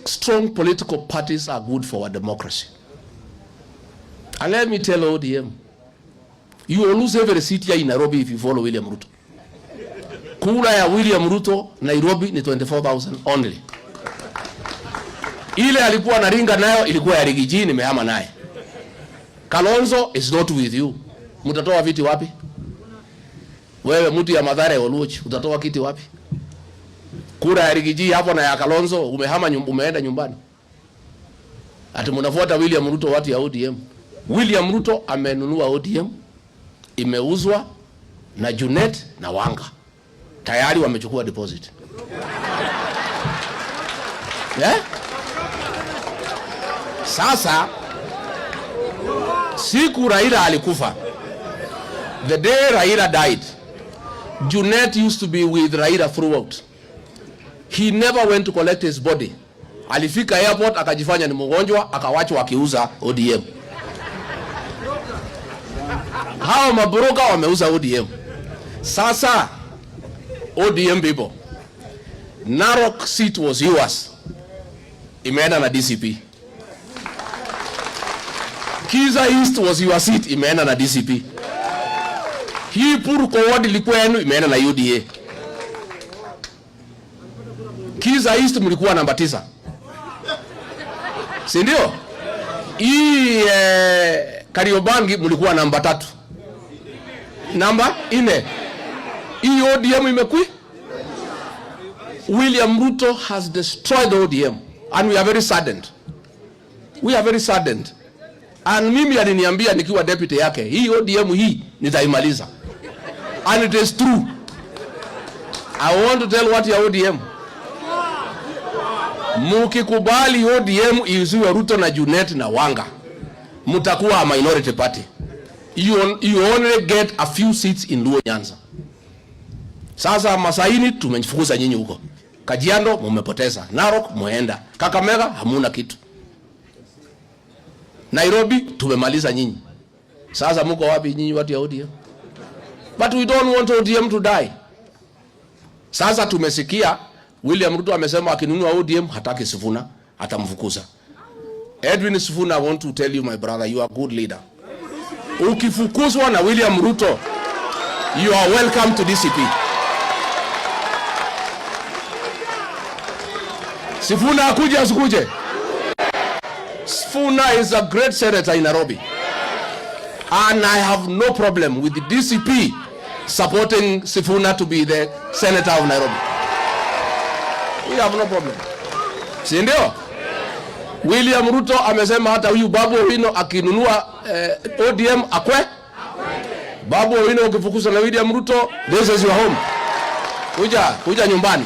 Strong political parties are good for our democracy. And let me tell ODM, you will lose every seat here in Nairobi if you follow William Ruto. Kura ya William Ruto Nairobi ni 24,000 only. Ile alikuwa naringa nayo ilikuwa ya Riggy G, nimehama naye. Kalonzo is not with you. Mtatoa viti wapi? Wewe mtu ya Mathare Oluoch, utatoa kiti wapi? Kura ya Riggy G hapo na ya Kalonzo umehama umeenda nyumbani. Ati mnafuata William Ruto watu ya ODM. William Ruto amenunua ODM, imeuzwa na Junet na Wanga. Tayari wamechukua deposit. Yeah? Sasa siku Raila alikufa, the day Raila died, Junet used to be with Raila throughout. He never went to collect his body. Alifika airport akajifanya ni mgonjwa, akawachwa akiuza ODM. Hao mabroka wameuza ODM. Sasa ODM people, Narok seat was yours. Imeenda na DCP. Kisa East was your seat, imeenda na DCP. Hii Purko ward ilikuwa yenu, imeenda na UDA. Kisa East mlikuwa namba 9. Si ndio? Hii Kariobangi mlikuwa namba 3. Namba 4. Hii ODM imekui? William Ruto has destroyed the ODM and we are very saddened. We are very saddened. And mimi aliniambia nikiwa deputy yake, hii ODM hii nitaimaliza. And it is true. I want to tell what ya ODM. Mukikubali ODM iuziwe Ruto na Junet na Wanga, mutakuwa a minority party. You only get a few seats in Luo Nyanza. Sasa Masaini tumefukuza nyinyi huko. Kajiado mumepoteza, Narok muenda, Kakamega hamuna kitu. Nairobi tumemaliza nyinyi. Sasa muko wapi nyinyi watu ya ODM? But we don't want ODM to die. Sasa tumesikia William Ruto amesema akinunua ODM hataki Sifuna, atamfukuza. Edwin Sifuna, I want to tell you my brother, you are a good leader. Ukifukuzwa na William Ruto, you are welcome to DCP. Sifuna akuje asikuje? Sifuna is a great senator in Nairobi. And I have no problem with the DCP supporting Sifuna to be the senator of Nairobi. We have no problem. Si ndio? William Ruto amesema hata huyu Babu Owino akinunua ODM akwe? Babu Owino ukifukuzwa na William Ruto, this is your home. Kuja, kuja nyumbani.